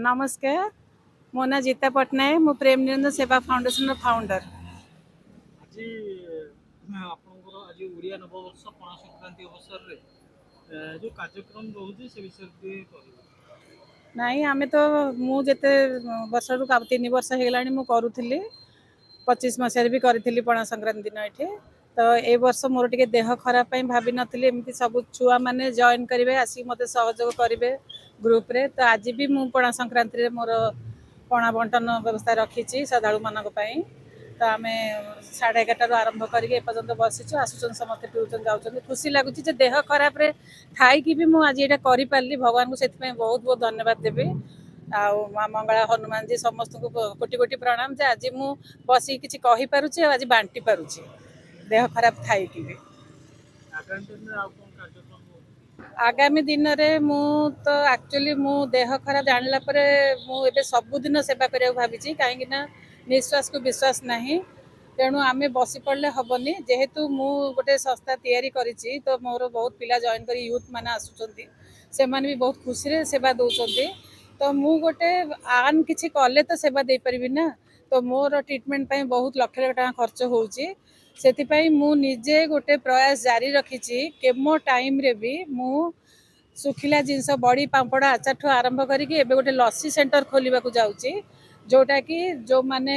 ନମସ୍କାର, ମୋ ନାଁ ଜିତା ପଟ୍ଟନାୟକ। ମୁଁ ପ୍ରେମ ନିରଞ୍ଜନ ସେବା ଫାଉଣ୍ଡେସନର ଫାଉଣ୍ଡର। ଆଜି ଆପଣଙ୍କର ଆଜି ଓଡ଼ିଆ ନବବର୍ଷ ପଣା ସଂକ୍ରାନ୍ତି ଅବସରରେ ଯୋଉ କାର୍ଯ୍ୟକ୍ରମ ରହୁଛି, ସେ ବିଷୟରେ ଟିକେ କହିବେ। ନାଇଁ, ଆମେ ତ ମୁଁ ଯେତେ ବର୍ଷରୁ 3 ବର୍ଷ ହେଇଗଲାଣି ମୁଁ କରୁଥିଲି। 25 ମସିହାରେ ବି କରିଥିଲି ପଣା ସଂକ୍ରାନ୍ତି ଦିନ ଏଠି। ତ ଏ ବର୍ଷ ମୋର ଟିକେ ଦେହ ଖରାପ ପାଇଁ ଭାବିନଥିଲି ଏମିତି ସବୁ ଛୁଆମାନେ ଜଏନ୍ କରିବେ, ଆସିକି ମୋତେ ସହଯୋଗ କରିବେ ଗ୍ରୁପରେ। ତ ଆଜି ବି ମୁଁ ପଣା ସଂକ୍ରାନ୍ତିରେ ମୋର ପଣା ବଣ୍ଟନ ବ୍ୟବସ୍ଥା ରଖିଛି ଶ୍ରଦ୍ଧାଳୁମାନଙ୍କ ପାଇଁ। ତ ଆମେ 11:30ରୁ ଆରମ୍ଭ କରିକି ଏପର୍ଯ୍ୟନ୍ତ ବସିଛୁ। ଆସୁଛନ୍ତି, ସମସ୍ତେ ପିଉଛନ୍ତି, ଯାଉଛନ୍ତି। ଖୁସି ଲାଗୁଛି ଯେ ଦେହ ଖରାପରେ ଥାଇକି ବି ମୁଁ ଆଜି ଏଇଟା କରିପାରିଲି। ଭଗବାନଙ୍କୁ ସେଥିପାଇଁ ବହୁତ ବହୁତ ଧନ୍ୟବାଦ ଦେବି। ଆଉ ମା ମଙ୍ଗଳା, ହନୁମାନଜୀ, ସମସ୍ତଙ୍କୁ କୋଟି କୋଟି ପ୍ରଣାମ ଯେ ଆଜି ମୁଁ ବସିକି କିଛି କହିପାରୁଛି ଆଉ ଆଜି ବାଣ୍ଟି ପାରୁଛି ଦେହ ଖରାପ ଥାଇକି ବି। ଆଗାମୀ ଦିନରେ ଆଉ କଣ କାର୍ଯ୍ୟକ୍ରମ ରହୁଛି? ଆଗାମୀ ଦିନରେ ମୁଁ ତ ଆକ୍ଚୁଆଲି ମୁଁ ଦେହ ଖରାପ ଜାଣିଲା ପରେ ମୁଁ ଏବେ ସବୁଦିନ ସେବା କରିବାକୁ ଭାବିଛି, କାହିଁକି ନା ନିଶ୍ୱାସକୁ ବିଶ୍ୱାସ ନାହିଁ। ତେଣୁ ଆମେ ବସି ପଡ଼ିଲେ ହେବନି। ଯେହେତୁ ମୁଁ ଗୋଟେ ସଂସ୍ଥା ତିଆରି କରିଛି, ତ ମୋର ବହୁତ ପିଲା ଜଏନ୍ କରି ୟୁଥ୍ ମାନେ ଆସୁଛନ୍ତି, ସେମାନେ ବି ବହୁତ ଖୁସିରେ ସେବା ଦେଉଛନ୍ତି। ତ ମୁଁ ଗୋଟେ ଆର୍ନ କିଛି କଲେ ତ ସେବା ଦେଇପାରିବି ନା। ତ ମୋର ଟ୍ରିଟମେଣ୍ଟ ପାଇଁ ବହୁତ ଲକ୍ଷ ଲକ୍ଷ ଟଙ୍କା ଖର୍ଚ୍ଚ ହେଉଛି। ସେଥିପାଇଁ ମୁଁ ନିଜେ ଗୋଟେ ପ୍ରୟାସ ଜାରି ରଖିଛି। କେମୋ ଟାଇମ୍ରେ ବି ମୁଁ ଶୁଖିଲା ଜିନିଷ, ବଡ଼ି, ପାମ୍ପଡ଼, ଆଚାରଠୁ ଆରମ୍ଭ କରିକି ଏବେ ଗୋଟେ ଲସି ସେଣ୍ଟର ଖୋଲିବାକୁ ଯାଉଛି, ଯେଉଁଟାକି ଯେଉଁମାନେ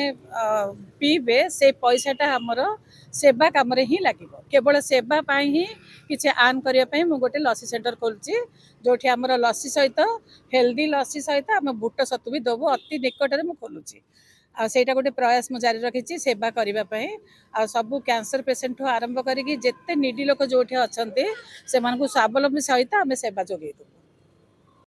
ପିଇବେ, ସେ ପଇସାଟା ଆମର ସେବା କାମରେ ହିଁ ଲାଗିବ। କେବଳ ସେବା ପାଇଁ ହିଁ କିଛି ଆର୍ନ କରିବା ପାଇଁ ମୁଁ ଗୋଟେ ଲସି ସେଣ୍ଟର ଖୋଲୁଛି, ଯେଉଁଠି ଆମର ଲସି ସହିତ, ହେଲ୍ଦି ଲସି ସହିତ ଆମେ ବୁଟ ସତୁ ବି ଦେବୁ। ଅତି ନିକଟରେ ମୁଁ ଖୋଲୁଛି। ଆଉ ସେଇଟା ଗୋଟେ ପ୍ରୟାସ ମୁଁ ଜାରି ରଖିଛି ସେବା କରିବା ପାଇଁ। ଆଉ ସବୁ କ୍ୟାନ୍ସର ପେସେଣ୍ଟଠୁ ଆରମ୍ଭ କରିକି ଯେତେ ନିଡି ଲୋକ ଯେଉଁଠି ଅଛନ୍ତି, ସେମାନଙ୍କୁ ସ୍ୱାବଲମ୍ବୀ ସହିତ ଆମେ ସେବା ଯୋଗାଇ ଦେବୁ।